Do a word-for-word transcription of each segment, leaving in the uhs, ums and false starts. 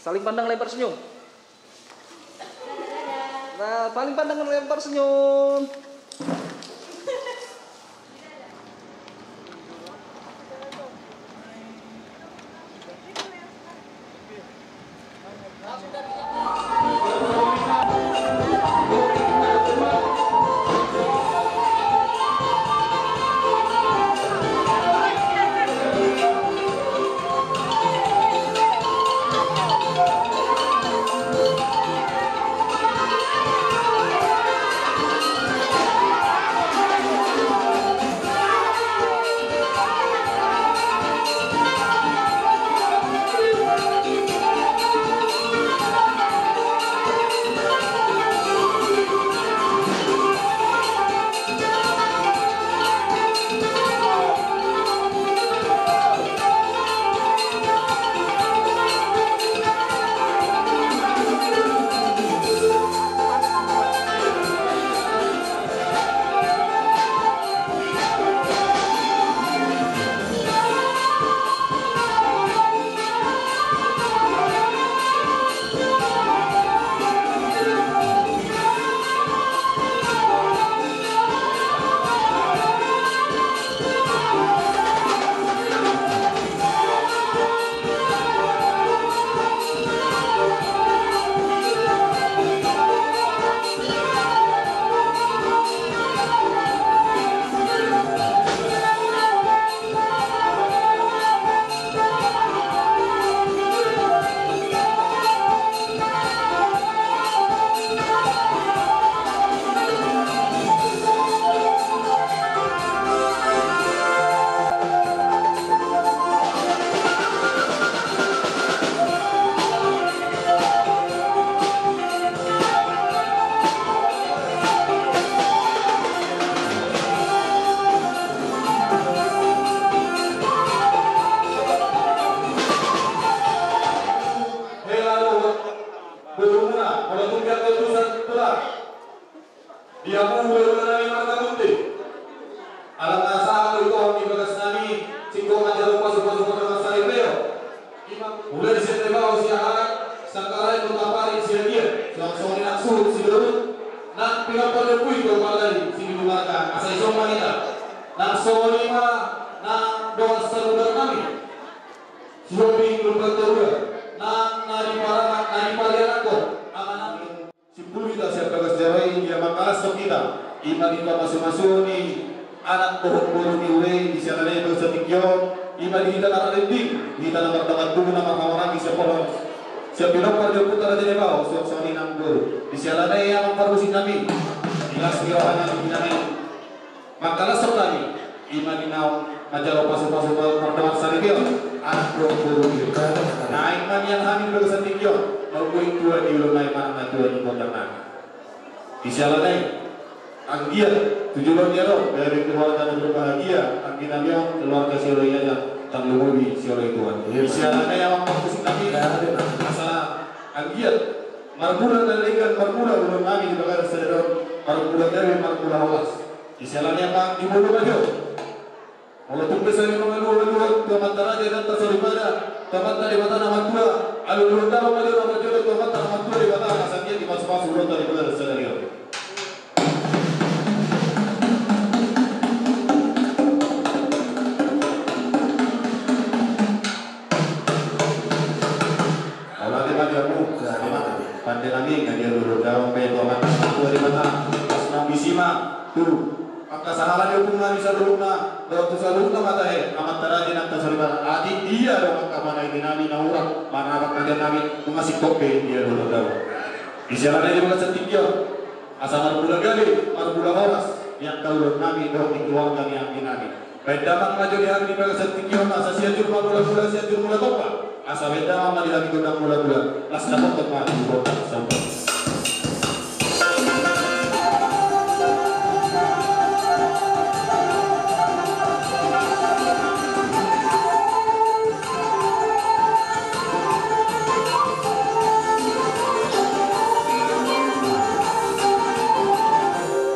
Paling pandang lempar senyum. Nah, paling pandang lempar senyum. Hela dohot borumuna, molo tung dianggo tusan tulang. Di hamu hulahula nami marga Munte. Ala na sahat do ito hami bagas nami, singkop manjalo pasupasu pardomuan saripeon. Ima, mulai sian Debao Siahaan, Sangkalaen tu Tamparik Siagian, suang songon i nang suhut Sidohut, nang pinompar ni ompu i tu Pardadi Sibinumarga, asa ison ma hita. Nang songon i ma nang dongan saudara nami. Sihombing Lumban Toruan, nang na di parama, na di parianakkon, ama nami. Simpul hita sian bagas joro i, ia mangkalashon hita, ima di pamasumasuon ni anak dohot boru ni ule i, di siala ni i bagas satingki on, ima di hita na ra dinding, hita na mardongan tubu na marhahamaranggi sian pola, sian pinompar ni ompunta Raja Debao, suang songon i nang boru. Di siala ni i amang parmusik nami, di las ni roha nami, di nami. Mangkalashon nami, ima di naung manjalo pasupasu pardomuan saripeon, anak dohot boru i. Naeng ma nian hami di bagasan tingki on, mangguling tua di ulaon nami manang na tua di gondang nami. Di siala ni i, anggiat tu joloan ni ari on, gabe keluarga na berbahagia, anggi nami on keluarga sioloi aja, tarlumobi sioloi tuan. Di siala ni i amang parmusik nami, asa anggiat marmula na denggan, marmula ulaon nami di bagasan sadari on, marmula gabe, marmula horas. Di siala ni i amang, di molo majo. Molo tung pe sari mangalualuhon tu amanta raja, inanta soripada, tu amanta Debata na martua, alualuhon damang ma jolo, marjolo tu amanta na martua Debata, asa anggiat dipasupasu ulaonta di bagasan sadari on. Mauliate ma di hamu. Pande nami, anggiat alualuhon damang ma tu amanta na martua Debata, asa naung disi ma tu angka sahala ni ompung nami saluhutna, dohot tu saluhutna ma tahe, amanta raja, inanta soripada, atik dia do angka panaiti nami na hurang, marnabak na dia nami, nunga singkop be di alualuhon damang. Di siala ni i di bagasan tingki on, asa marmula gabe, marmula horas, di angka ulaon nami, dohot di keluarga ni anggi nami. Baen damang ma jo di hami di bagasan tingki on, asa Sianjur ma mulamula, Sianjur Mula Tompa. Asa baen damang ma di hami gondang mulamula. Las dapothon ma di gondang saudara.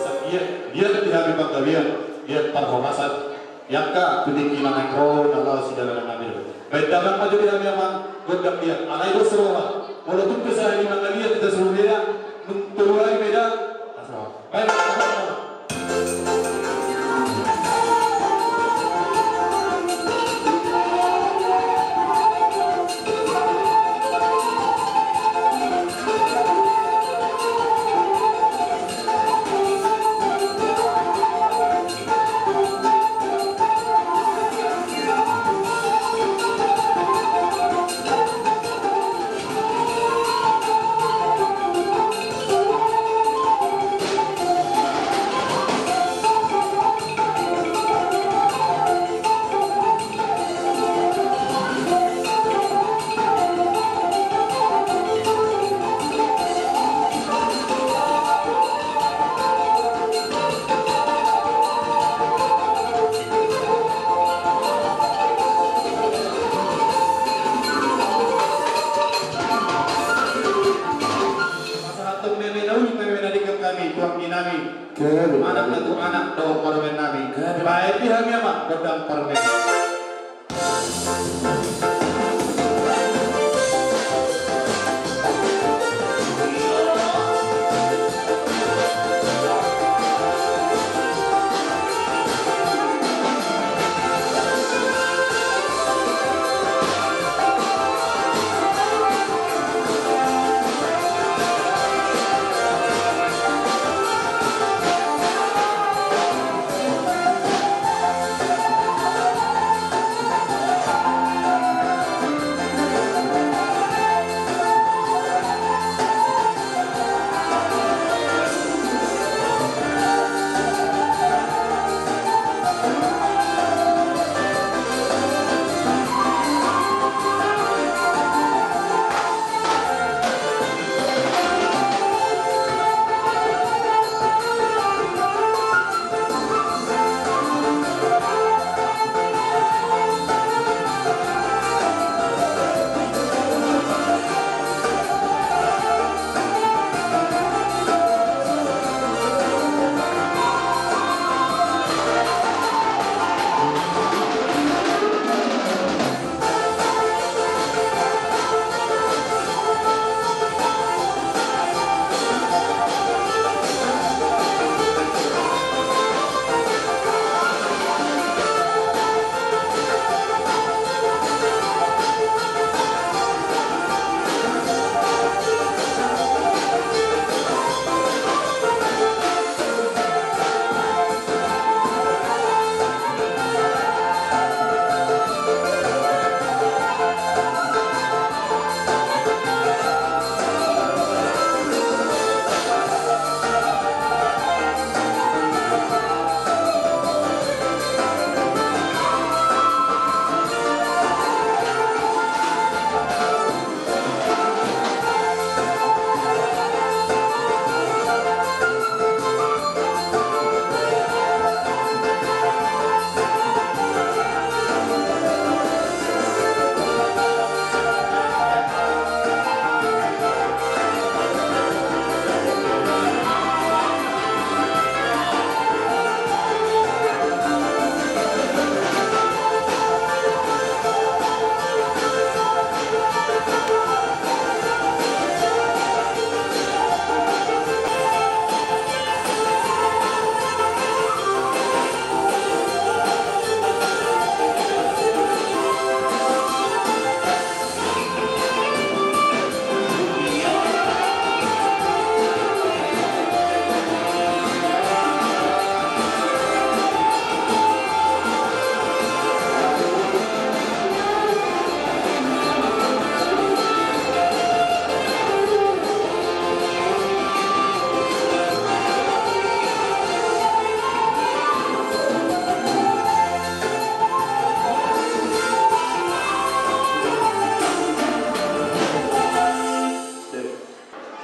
Asa giat, giat di hami panggabean, giat parhorasan. Di angka tu tingki na naeng ro, na laho sidalanan nami do. Damang ma jo di hami amang gondang liat. Alai dos roha. Molo tung pe sahali mangaliat hita sude, nunga tolu ari beda. Baik. Pasahathon meme na uli, meme na denggan hami tu anggi nami. Anak na tu anak dohot parumaen nami. Baen di hami amang gondang parumaen.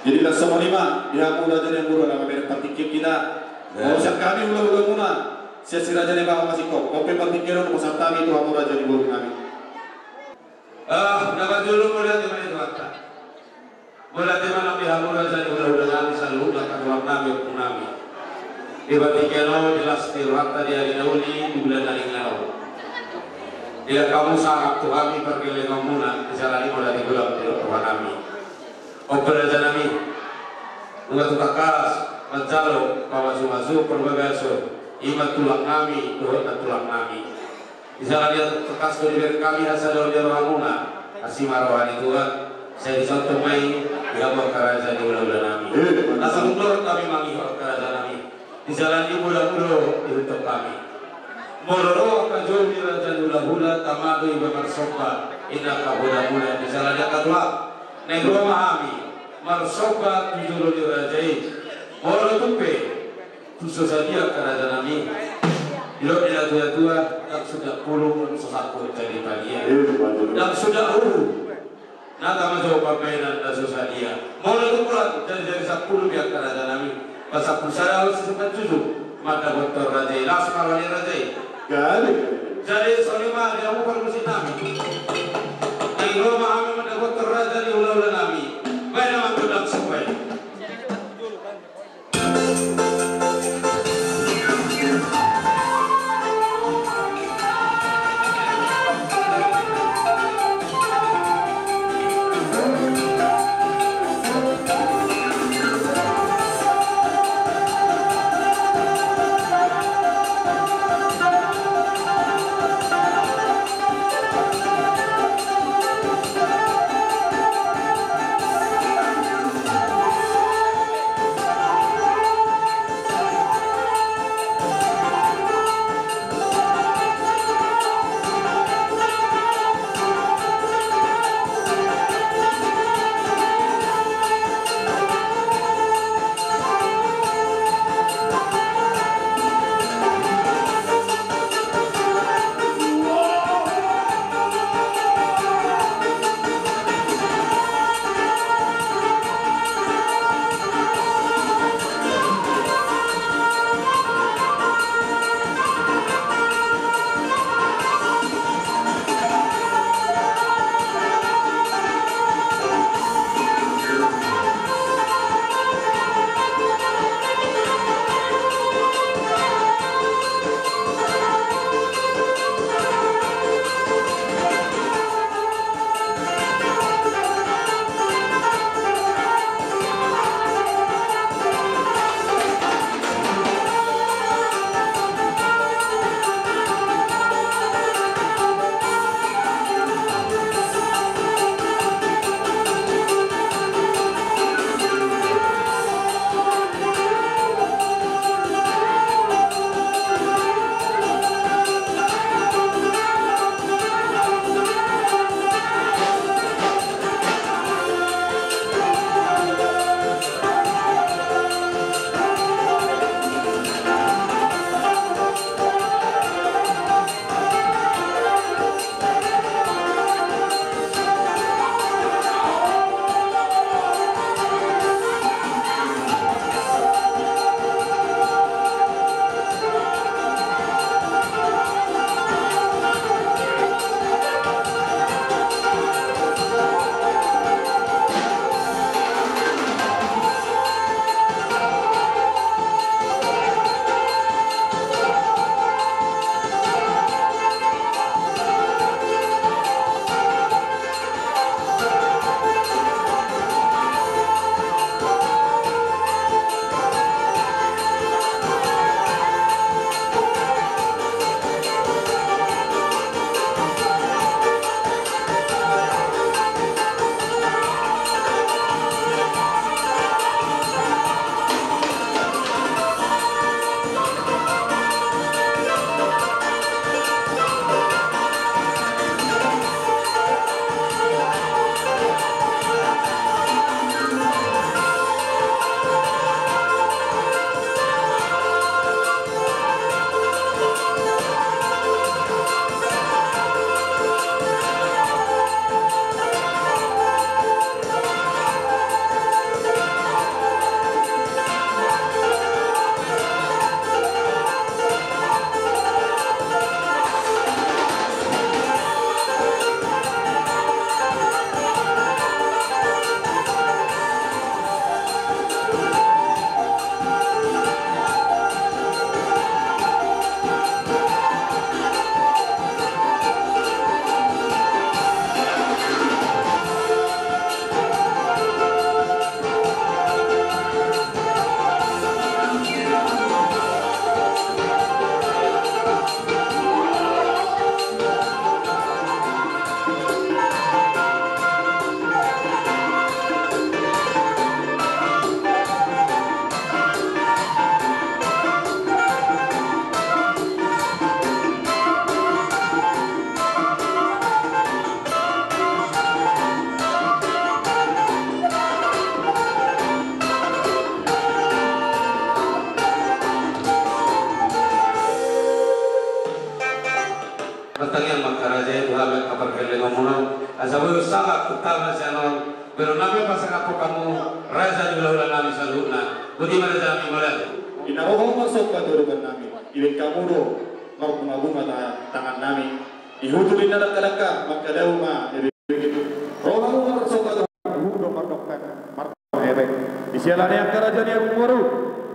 Jadi, laos songon i ma di hamu raja ni mura na mamereng partingkian hita. Molo sian hami hulahulamuna, sian si Raja Naibaho ma singkop, on pe partingkian on hupasahat hami tu hamu raja ni boru nami. Ah, na parjolo mauliate ma di Tuhanta. Mauliate ma nang di hamu raja ni hulahula nami saluhutna, angka tulang nami, ompu nami. Di partingkian on di las ni rohanta di ari na uli di bulan na denggan on. Diida hamu sangap tu hami pargellengonmuna, di jala ni mauliate godang didok Tuhan nami. Ompu raja nami, nunga tu tangkas manjalo pamasu-masu parbagason, i ma tulang nami dohot nantulang nami. Di jala ni tangkas do dibereng hami hasadaon ni rohamuna, asi ma roha ni Tuhan, sai disaut ma i di hamu angka raja ni hula-hula nami. Asa mundorot hami mangihut angka raja nami. Di jala ni mula-mula dihuthon hami. Molo ro angka jolo ni raja ni hula-hula, tama do iba marsomba, inna angka hula-hula, di jala ni angka tulang. Naeng ro ma hami marsomba tu jolo ni raja i. Molo tung pe tung so sadia angka raja nami, didok ni natua-tua, ndang suda pulu so sangkut jadi padia. Ndang suda huhu. Nata ma jo pambahenan na so sadia. Molo tung pe jari-jari sampulu pe angka raja nami, pasampulu sada on sisumpat jujung mandapothon raja i, laos ma roha ni raja i. Jadi songon i ma di hamu parmusik nami. Naeng ro ma hami mandapothon raja ni hula-hula nami. Baen ma gondang somba i. Asa boi salak tu tama sian on, berenami pasangaphon hamu raja ni hulahula nami saluhutna. Boti ma raja nami, mauliate. Di na ro hamu marsomba tu adopan nami, dibaen hamu do marbungabunga ta-, tangan nami. Di hutu ni na dangkadangka mangkadao ma ebe-, ebe-, ro hamu marsomba tu hutu do mardokkan, mar- Ebe, di siala ni angka raja ni agung boru,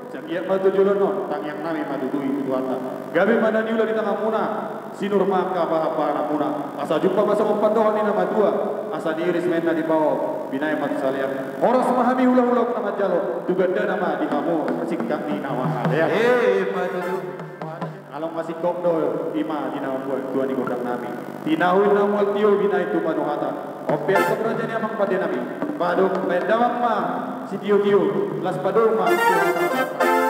sai anggiat ma tu joloan on tangiang nami ma tutu i tu Tuhanta. Gabe ma na niula di tanganmuna, sinur ma angka hapahapaanmuna. Asa jumpa ma songon pandohan ni na matua, asa niiris ma inna di pao, binahen ma tu salean. Horas ma hami hulahula na manjalo, tu gandana ma di hamu singkat ni na mahalean. Eh, ma tutu. Along masingkop do i ma di na mambuat tua ni gondang nami. Tinahu i na mual tio binahen tu panuhatan. On pe antong raja ni amang pande nami. Baen damang ma sitiotio, las padao ma tu hata.